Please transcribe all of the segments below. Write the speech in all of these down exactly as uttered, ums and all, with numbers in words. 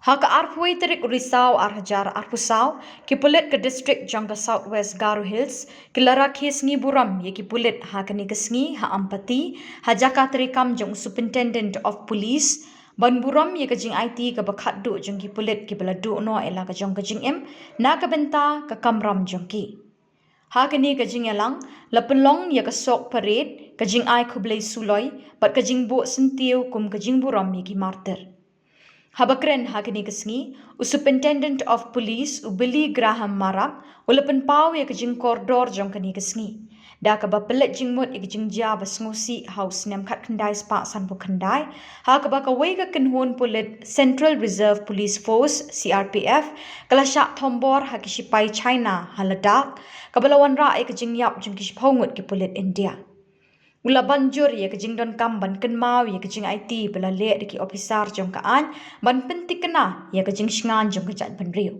Ha ka arphew tarik u Risaw ar hajar arphew saw, ki pulit ka district jong ka South West Garo Hills ki la rakhe sngi burom ïa ki pulit ha kane ka sngi ha Ampati, ha jaka treikam jong u Superintendent of Police, ban burom ïa ka jingaiti kaba khatduh jong ki pulit kiba la duh noh ïa la ka jong ka jingim na ka bynta ka kamram jong ki. Ha kane ka jingïalang, la pynlong ïa ka sok parade, ka jingai khublei suloi, bad ka jingbuh syntiew kum ka jingburom ïa ki martyr. Haba kren ha kane ka sngi, u Superintendent of Police, u Billy Graham Marak, u la pynpaw ïa ka jingkordor jong kane ka sngi, da kaba pynleit jingmut ïa ka jingjia ba sngewsih ha u snem khatkhyndai spah sanphew khyndai, ha kaba kawei ka kynhun pulit Central Reserve Police Force, C R P F, ka la shah thombor ha ki shipai China ha Ladakh, kaba la wanrah ïa ka jingïap jong ki shiphew ngut ki pulit India. U la ban jur ïa ka jingdonkam ban kynmaw ïa ka jingaiti ba la leh da ki ophisar jong ka aiñ ban pynthikna ïa ka jingshngaiñ jong ka jaitbynriew.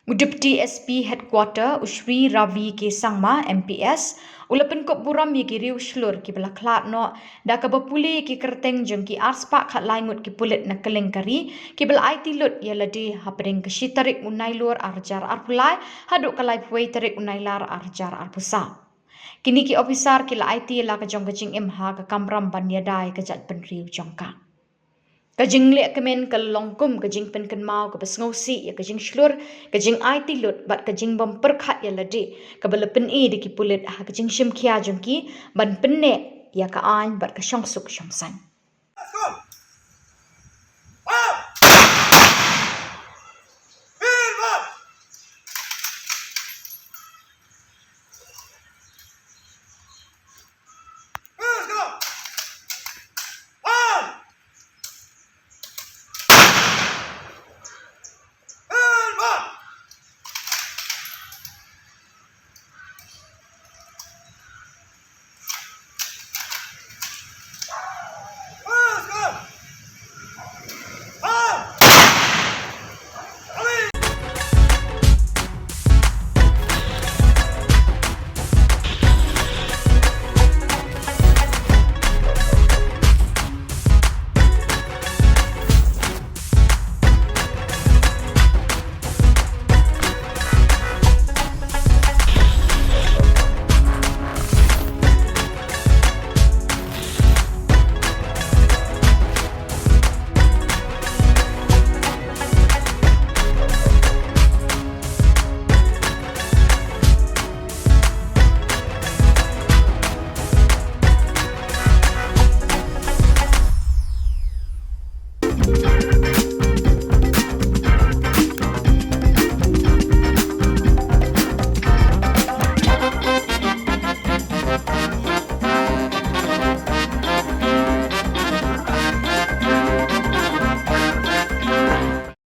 U Deputy S P Headquarter, u Shri Ravi K Sangma, M P S, u la pynkup burom ïa ki riew shlur kiba la khlad noh, da kaba pule ïa ki kyrteng jong ki arspah khatlai ngut ki pulit na kylleng ka ri kiba la aiti lut ïa lade hapdeng ka shi tarik u Nailur ar hajar arphew lai haduh ka laiphew tarik u Nailar ar hajar arphew saw. Kine ki ophisar ki la aiti ïa la ka jong ka jingim ha ka kamram ban ïada ïa ka jaitbynriew jong ka. Ka jingleh kmen ka la long kum ka jingpynkynmaw kaba sngewsih ïa ka jingshlur, ka jingaiti lut bad ka jingbym pyrkhat ïa lade, kaba la pyni da ki pulit ha ka jingshim khia jong ki ban pynneh ïa ka aiñ bad ka shongsuk shongsaiñ.